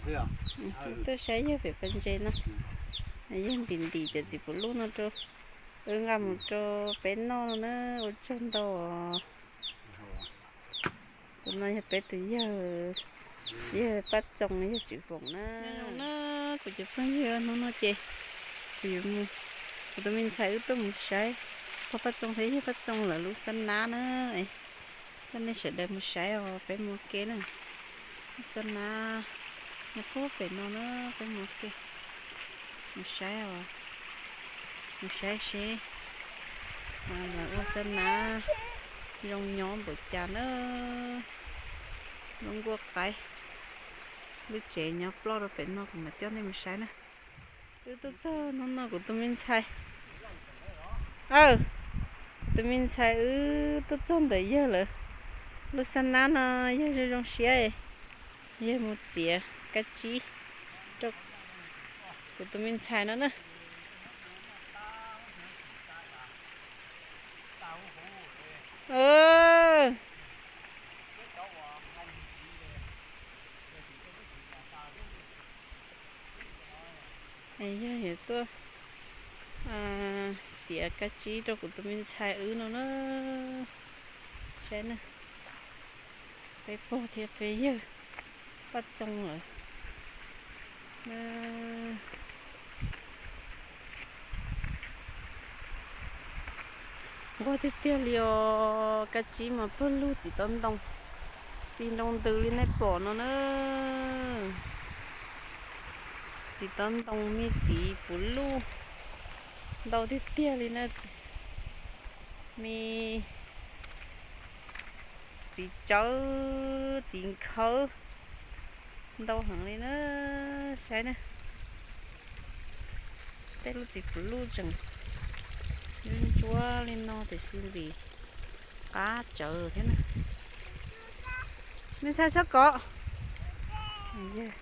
Tuaj saib yawg pem pas ntses no. Yawg ntim ntim cov txiv puv luj no rau wb nqa mus rau peb noj no na. Ua tsaug ntau. Tus no yog peb tus yawg, yawg Paj Txoos, yawg Tswv Foom na. Nyob zoo na kuv cov phooj ywg, hnub no ces kuv yuav mus, kuv tus me ntxhais wb tuaj mus saib pog Paj Txoos thiab yawg Paj Txoos lawv lub xab nab na. Coj nej sawv daws mus saib os, peb mus ua ke na. Lub xab nab nyob puag pem no na, peb mus ua ke mus saib os, mus saib seb lawv ua xab nab zoo nyob npaum cas na. Lub nkuaj qaib, lub tsev nyob ploj rau pem no, kuv mam coj nej mus saib na. Wb tuaj txog hnub no kuv tus me ntxhais, aw, kuv tus me ntxhais wb tuaj txog ntawm yawg lawv lub xab nab no, yawg zoo zoo siab, yawg mus txiav kab tsib rau kuv tus me ntxhais no na. Yawg yuav tuaj txiav kab tsib rau kuv tus me ntxhais wb no na. Saib na, peb pog thiab peb yawg Paj Txoos lawm. Nquag tiag tiag li os, kab tsib mas pawg lug txiv tau ntoo, txiv nroo ntws li nej pom no na. Txiv tau ntoo me txiv puv luj ntau tiag tiag li na. Me txiv tsawb txiv nkhawb ntau heev li na. Saib na, tej lub txiv puv luj tseem ntsuab li no tiam sis ntxim qab tsawv thiab na. Me ntxhais txhob kov. Yawg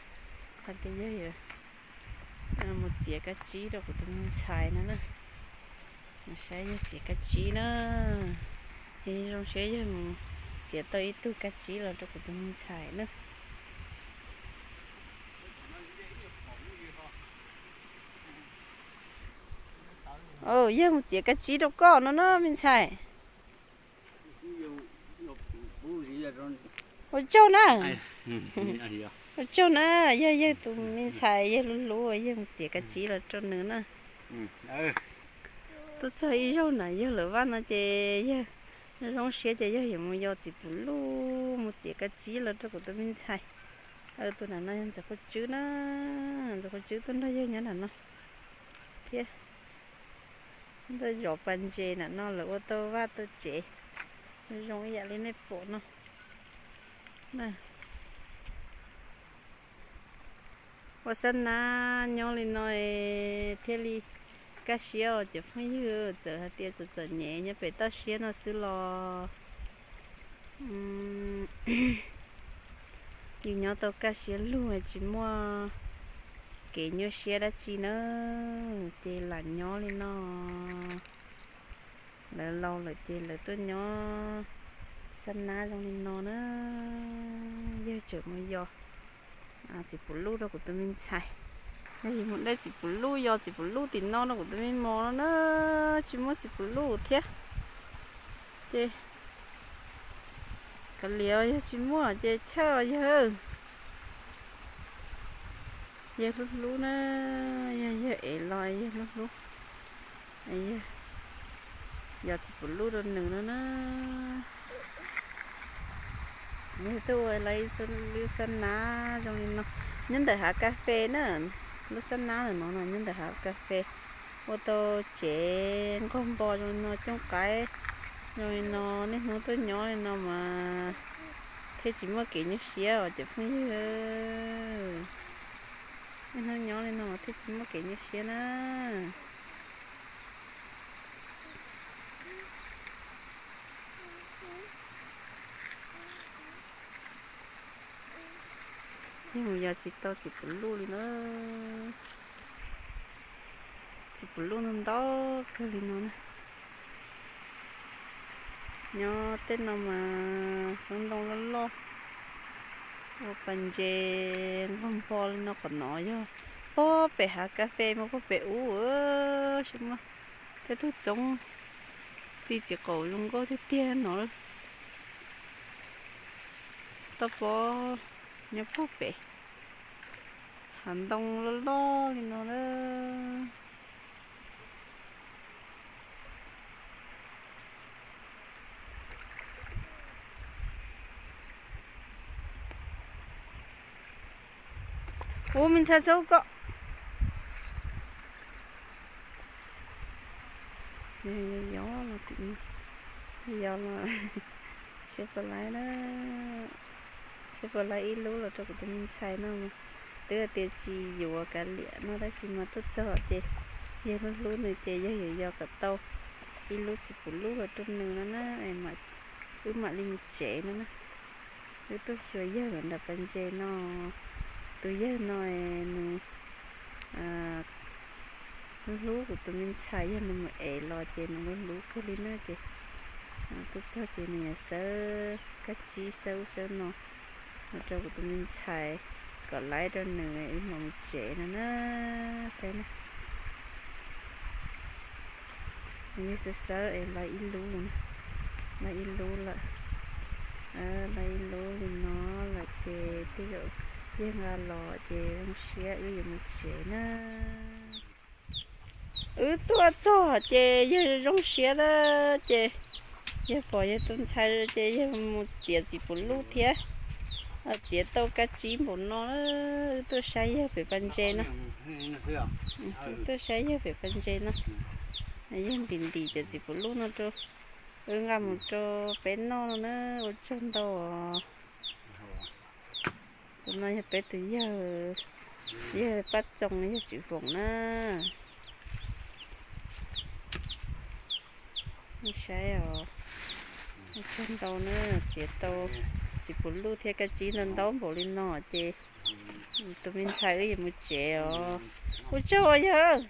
hais tias yawg yuav mus txiav kab tsib rau kuv tus me ntxhais no na. Mus saib yawg txiav kab tsib na. Yog zoo siab yawg mus txiav tau ib tug kab tsib los rau kuv tus me ntxhais na. Yawg mus txiav kab tsib rau koj no na me ntxhais. Ua tsaug na. Ua tsaug na, yog yawg tus me ntxhais yawg hlub hlub, yawg mus txiav kab tsib los rau nws na. Tuaj txog ib zaug na yawg lawv vaj no ces yawg zoo siab ces yawg yuav mus yos txiv puv luj mus txiav kab tsib los rau kuv tus me ntxhais. Tus nram no yog Ntxawm Qhuab Tswb na, Ntxawm Qhuab Tswb tuaj nrog yawg nyob nram no thiab. Ntawm zos pas ntses nram no lawv ua tau vaj tau tsev zoo ib yam li nej pom no. Ua xab nab nyob li no thiaj li kaj siab os cov phooj ywg, txawm hais tias txom txom nyem nyob pem toj siab no xwb los yus nyob tau kaj siab lug tsis muaj kev nyuaj siab dab tsi na, ces lam nyob li no. Lawv laus lawm ces lawv tuaj nyob xab nab zoo li no na. Yawg tseem mus yos txiv puv luj rau kuv tus me ntxhais. Yawg mus dej txiv puv luj, yos txiv puv luj tim no rau kuv tus me mos no na, tsis muaj txiv puv luj thiab. Ces kav liam, yog tsis muaj ces chawj yawg. Yawg hlub hlub na, yog yawg ev los yawg hlub hlub. Yog txiv puv luj rau nws no na. Yawg tuaj ua lawv lub xab nab zoo li no, nyob ntawm hav kas fes na. Lub xab nab ntawm no no nyob ntawm hav kas fes, ua tau tsev nqaug npo zoo li no, cooj qaib zoo li no, niaj hnub tuaj nyob li no mas thiaj tsis muaj kev nyuaj siab os cov phooj ywg. Niaj hnub nyob li no mas thiaj tsis muaj kev nyuaj siab na. Yog mus yos tsis tau txiv puv luj li na. Txiv puv luj no ntau kawg li no na. Nyob tej no mas xyoob ntoo loj loj, Ua pas ntses nqaug npho li no, qhov no yog pog pem hav kas fes mas pog pem ub, sib muaj tej tug txoob txi txiv qaum zoo nkauj tiag tiag no. Toj pob nyob pog pem hav ntoo loj loj li no na. Ub, me ntxhais, txhob kom. Yog, yog, yog los, seb puas laib na, seb puas laib ib lub los rau kuv tus me ntxhais no. Twb hais tias tsis yuav kav liam no tab sis mas tuaj txog ces yawg hlub hlub nws ces yawg yuav yos kom tau ib lub txiv puv lub los rau nws no na, wb mam li mus tsev no na. Wb tuaj xyuas yawg lawm nram pas ntses no. Tus yawg no nws hlub hlub kuv tus me ntxhais, yog nws mus ev los ces nws hlub hlub kawg li na ces tuaj txog ces nws yuav xawb kab tsib xawb ub xawb no los rau kuv tus me ntxhais kom laib rau nws wb mam mus tsev no na. Saib na, yawg xawb xawb es laib ib lub, laib ib lub lawm, laib ib lub li no lawm ces tej zaum yawg nqa los ces zoo siab wb yuav mus tsev na. Wb tuaj txog ces yawg zoo siab na, ces yawg pom yawg tus ntxhais ces yawg mus txiav txiv puv luj thiab, txiav tau kab tsib npaum no. Wb tuaj saib yawg pem pas ntses no, wb tuaj saib yawg pem pas ntses no. Yawg ntim ntim cov txiv puv luj no rau wb nqa mus rau peb noj no na. Ua tsaug ntau os. Tus no yog peb tus yawg, yawg Paj Txoos, yawg Tswv Foom na. Saib os, ua tsaug ntau na, txiav tau txiv puv luj thiab kab tsib ntau ntau npaum li no ces tus me ntxhais wb yuav mus tsev os. Ua tsaug os yawg.